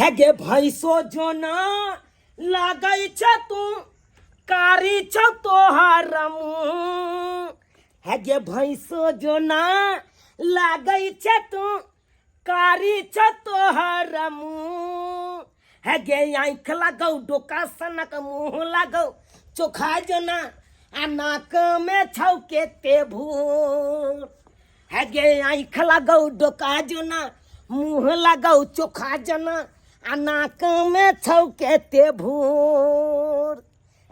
हे गे भैंसो जोना लागै छ तू कारी छौ तोहर मुँह। हे गे भैंसो जोना लागै छ तू कारी छौ तोहर मुँह। हे गे आँखि लगौ डोका सनक मुँह लगौ चोखा जोना आ नाक में छौ केते भूर। हे गे आँखि लगौ डोका जोना मुँह लगौ चोखा जना आ नाकमे छौ केते भूर।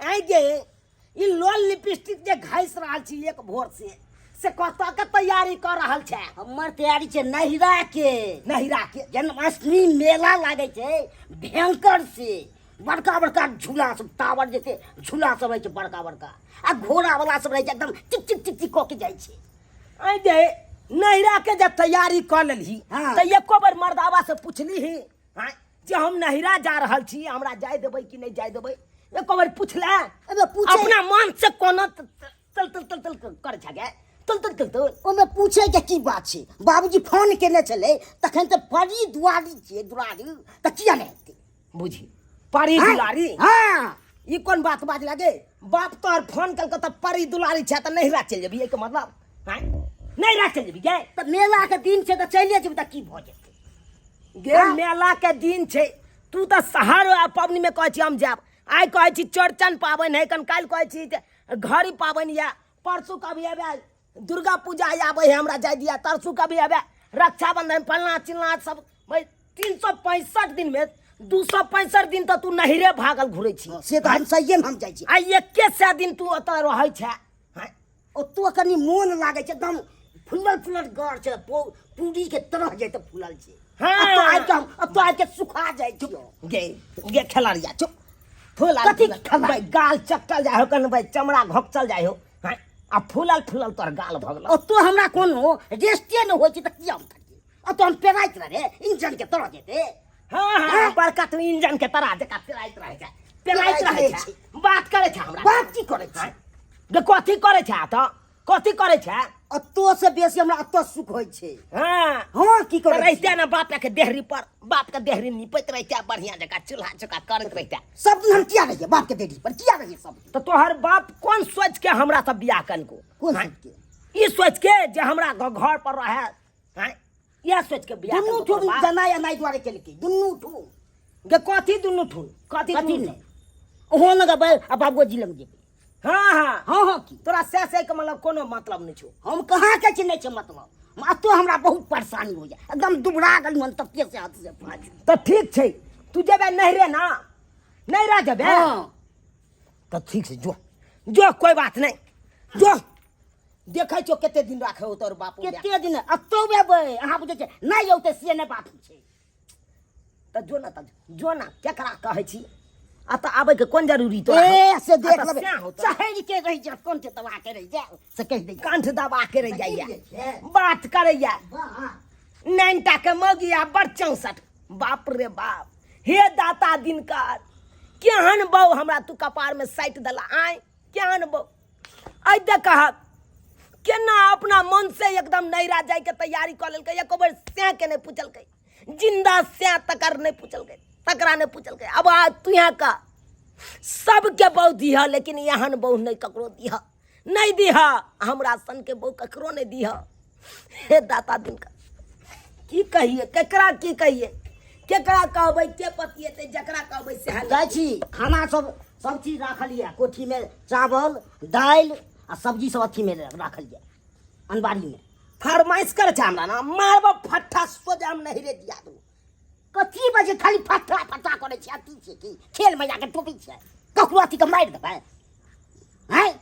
आइ गे ई लोल लिपस्टिक जे घसि रहल छी एक भोर से कतऽ के तैयारी कऽ रहल छै? हमर तैयारी छै नहिरा के। नहिरा के जन्माष्टमी मेला लागै छै भयंकर से, बड़का बड़का झूला सब, टावर जैसे झूला सब रहै छै बड़का बड़का, आ घोड़ा वाला सब रहै छै एकदम टिक टिक टिक टिक कऽ के जाइ छै। आइ जे नहिरा के जब तैयारी कऽ लेलही तऽ एको बेर मर्दावा से पुछलीही आँय जे हम नहिरा जा रहल छी हमरा जाय देबै कि नहि जाय देबै? एको बेर पुछले? अबे पूछे अपना मन से कोनो तल तल तल तल कर छै गे तल तल तल तल। ओहिमे पूछे के की बात छै? बाबूजी फोन केने छलै तखन तऽ बड़ी दुआरी छियै दुआरी तऽ किया नहि हेतै? बुझी परी हाँ? दुलारी। हाँ। ई कोन बात बाज लागे? बाप तोहर फोन कलको तऽ परी दुलारी छै तऽ नहिरा चलि जेबही, एहिके मतलब आँय नहिरा चलि जेबही गे? तऽ मेला के दिन छै तऽ चलिए जेबही तऽ की भऽ जेतै? गे हाँ? मेला के दिन छै, तू तऽ हर पाबनि में कहै छी हम जायब, आइ कहै छी चौड़चन पाबनि है, कन काल्हि कहै छी जे घड़ी पाबनि यऽ, परसू कभी आबै दुर्गा पूजा आबै है हमरा जाय दिया, तरसू कभी आबै रक्षाबंधन फलना चिलना सब, भाई 365 दिन में 265 दिन तऽ तू नहिरे भागल घुरै छी। से तऽ हम सहिए में हम जाइ छी। आ एके सए दिन तू ओतऽ रहै छै। हाँ, ओतौ कनि मोन लागै छै, एकदम फुलल फुलल गढ़ छै, पूरी के तरह जे तऽ फुलल छै। हाँ। एतऽ आबि कऽ हम एतऽ आबि कऽ सुखा जाइ छी। गे गे खेलरिया चुप फूल कथी खेला? भाई गाल चटल जाइ हो कन भाई चमड़ा घोकचल जाइ हो। हाँ, आ फूलल फूलल तोहर गाल भऽ गेलौ। ओतौ हमरा कोनो रेस्टे नहि होइ छै तऽ किया हम थकियै? ओतऽ हम पेराइत रहे इंजन के तरह जेतै। हाँ, हाँ, हाँ? बड़का तू इंजन के तरह जकाँ पेराइत रहै छै, पेराइत पेराइत रहै रहै छै। छै। बात करै छै हमरा। बात की करै छै? हाँ? गे कथी करै छै तऽ? कथी करै छै? अतो से बेसी हमरा अतो सुख होइ छै। हाँ। हाँ, की करै रहिते छी? ने बाप के देहरी पर, बाप के देहरी निपैत रहिते, बढ़िया जकाँ चूल्हा चौका करैत रहिते। सब दिन हम किया रहिए बाप के देहरी पर? किया रहिए सब दिन? तऽ तोहर बाप कोन सोच के हमरा से बियाह कलको? कोन हाँ? सोच के? ई सोच के जे हमरा घर पर रहे, हाँ? इएह सोच के बियाह दुनू कलको तोहर ठुम बाप? जनाइ अनाइ दुआरे केलकै, दुनू ठुम। गे कथी दुनू ठुम? कथी कथी दुनू नहि? ठुम? ओहो लगबै आ बाबूजी लग जेबै। हाँ, हाँ। हाँ, हाँ, की? तोरा से से के मतलब कोनो मतलब नहि छौ। हम कहाँ के छी नहि छै मतलब। अतो हमरा बहुत परेशानी हो जाए, एकदम दुबरा गेलहुँ हन तते से हाथ से पाँच। तऽ ठीक छै, तू जेबे नहिरे ना? नहिरा जेबे? हाँ। तऽ ठीक छै, जो जो, कोई बात नहीं, जो। देखै छौ कते दिन राखे हो तोर बाप। कते दिन अतो एबै? अहाँ बुझै छियै नहि औतै से नहि बात छै। तऽ जो ना, तऽ जो ना, केकरा कहै छी? आ तऽ आबै के कोन जरूरी तोरा? ए से देख आ तऽ लेबै। सएह होतौ। चहरि के रहि जा, कंठ दबा के रहि जा, से कहि दै। कंठ दबा के रहि जाइया, की छै? बात करैया। वाह। नैनटा के मौगी आ बड़ 64। बाप रे बाप, हे दाता दिनकर, केहन बहू हमरा तू कपार में साटि देला। आय केहन बहू? आइ देख कहक केना अपना मन से एकदम नैरा जाय के तैयारी कऽ लेलकै, एको बेर सैं के नहि पुछलकै, जिंदा सैं तकर नहि पुछलकै, तकरा नहि पुछलकै। अब आ तू यहाँ का सबके बहू दिह, लेकिन एहन बहू नहि ककरो दिह, नहि दिह, हमरा सन के बहू ककरो नहि दिह। हे दाता दिनकर, की कहिए केकरा, की कहिए केकरा, कहबै के पतिएतै? जकरा कहबै सएह जाइ छी। खाना सब सब चीज राखल यऽ कोठी में, चावल दालि आ सब्जी सब अथी में राखल यऽ अनबारी में। फरमाइश करे छै हमरा ना, मारब फट्ठा सोजा हम नहीं रे दिया दू। कथी बजे खाली फट्ठा फट्ठा करै छै? अथी छै की खेल में जाके टोपी छै? ककरो अथी के मारि देबै? हैं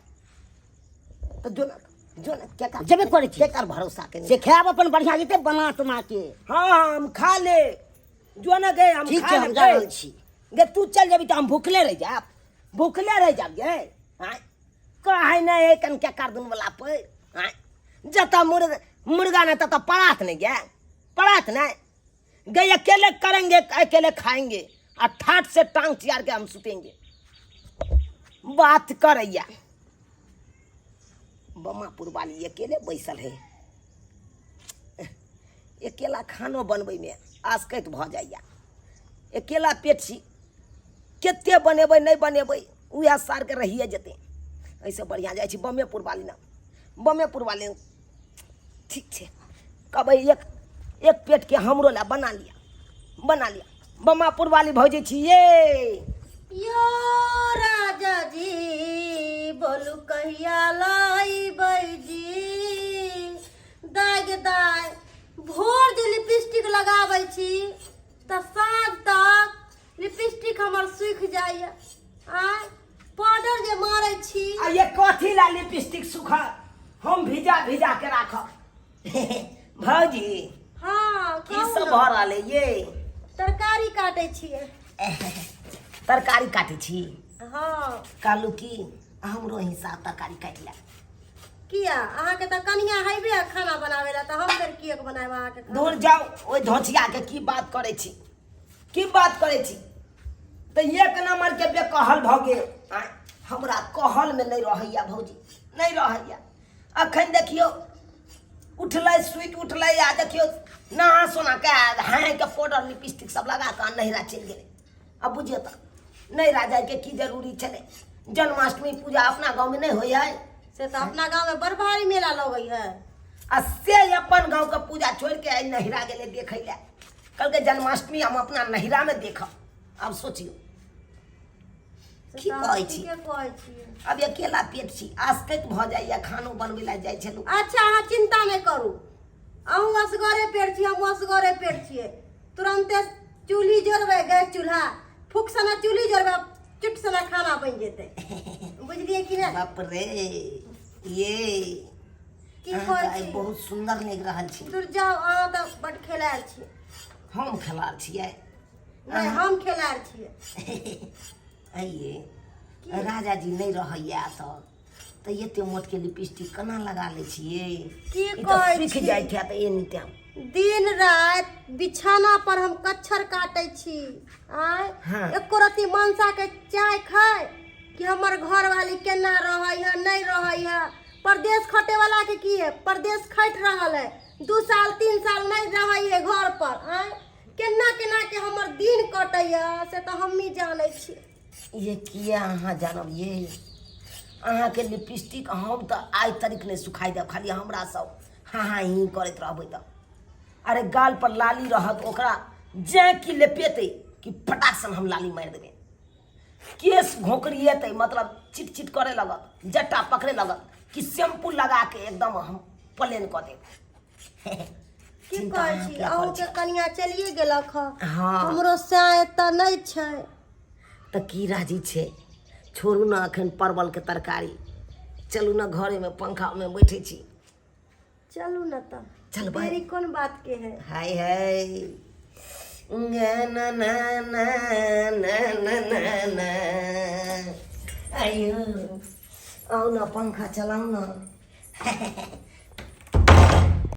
तऽ जो ना, जो ना, केकर जेबे करै छी। केकर भरोसा के से खायब अपन बढ़िया जेतै बना तना के। हाँ, हाँ, हम खा ले, जो ना गे हम ठीक खा छै, हम लेब जा गे। रहल छी। गे तू चल जेबी तऽ हम भूखले रहि जायब, भूखले रहि जायब गे। आँय कहै नहि है कन के कर दुन वाला पे। आँय जतऽ मुर्गा नहि ततऽ पड़ात नहि गे, पड़ात नहि गे। अकेले करेंगे अकेले खाएंगे आ ठाठ से टांग चियार के हम सुतेंगे। बात करैया बमापुर वाली अकेले बैसल है, अकेला खानो बनबै में आसकैत भऽ जाइया। अकेला पेट छी, कते बनेबै नहि बनेबै उएह सारके रहिए जेतै। एहिसँ बढ़िआँ जाइ छी बमेपुर वाली ना, बमेपुर वाली ठीक छै। कहबै एक एक पेटके हमरो लए बना लिअ, बना लिअ। बमापुर वाली भौजी छी ये। यो राजा जी बोलू कहिया लाइबै जी। दाय गे दाय, भोर जे लिपस्टिक लगाबै छी तऽ साँझ तक लिपस्टिक हमर सूखि जाइए। आँय, पाउडर जे मारै छी। आ ये कथी ला लिपस्टिक सुखा, हम भिजा भिजा के राखब। भौजी हाँ, की कहू सब ना। भऽ रहल है ये? तरकारी काटै छियै। तरकारी काटै छी? हाँ। कहलू की हमरो हिस्सा तरकारी काटि ले। किया, अहाँके तऽ कनिया हेबे आ खाना बनाबै लए, तऽ हम फेर किएक बनायब अहाँके खाना? दूर जाउ, ओहि धोचिया के की बात करै छी, की बात करै छी। तऽ एक नंबर के बेकहल भऽ गेल। आँय, हमरा कहल में नहि रहैया भौजी, नहि रहैया। अखन देखियौ उठलै, सुति उठलै आ देखियौ नहा सोना के हाँय के पाउडर लिपस्टिक सब लगा कऽ नैहरा चलि गेलै। आब बुझियौ तऽ नैहरा जायके की जरूरी छलै? जन्माष्टमी पूजा अपना गाँवमे नहि होइ है? से तऽ अपना गाँवमे बड़ भारी मेला लगै है। आ से अपन गाँवके पूजा छोड़ि के आइ नैहरा गेलै देखै लए। कहलकै जन्माष्टमी हम अपना नैहरामे देखब। आब सोचियौ की कहै छी? ठीके कहै छियै। अब अकेला पेट छी, आसकैत भऽ जाइए, खानो बनबै लए जाइ छलहुँ। अच्छा अहाँ चिंता नहि करू, अहूँ असगरे पेट छी, हमहूँ असगरे पेट छियै। तुरन्ते चूल्ही जोड़बै, गैस चूल्हा फूक सना चूल्ही जोड़बै, चुट सना खाना बनि जेतै, बुझलियै कि नहि? बाप रे, ये की अहाँ कहै तऽ आइ छी? बहुत सुन्दर लागि रहल छी। दूर जाउ, अहाँ तऽ बड खेलाड़ छी। हम खेलाड़ छियै? नहि, हम खेलाड़ छियै। आइए राजा जी नहि रहैया तऽ एते मोटके लिपस्टिक केना लगा लै छियै? की ई तऽ कहै सुखि छी? जाइत हैत एनी टाइम। दिन राति बिछाना पर हम कच्छर काटै छी। आँय, हाँ। एको रत्ती मनसा के चाय खाय कि हमर घरवाली केना रहै है नहि रहै है। परदेश खटे वाला के की है, परदेश खटि रहल है, 2 साल 3 साल नहि रहै है घर पर। आँय, केना केना के हमर दिन कटैया से तऽ हमही जानै छी। ये किया अहाँ जानब ये? अहाँके लिपस्टिक हम तऽ आइ तरीक नहि सुखाइ देब, खाली हमरा सब हाँ हाँ ही करैत रहबै तऽ। अरे गाल पर लाली रहत, ओकरा जेँ कि लेपेतै कि फटाक सन हम लाली मारि देबै। केश घोकरिएतै, मतलब चिट चिट करे लगत, जट्टा पकड़े लगत कि शैम्पू लगा के एकदम हम प्लेन कऽ देब। की चिंता कहै अहाँ छी? किया करै अहूँके छी? कनिया चलिए गेलक हँ। हाँ। हमरो साय एतऽ नहि छै। तऽ की राजी छै? छोड़ू ने अखन परवलके तरकारी, चलू ने घरेमे पंखामे बैठै छी। चलू ने तऽ। चलबै। देरी कोन बात के है? हाय हाय ना ना ना ना ना ना ना ना। आइयो, आउ न पंखा चलाउ न।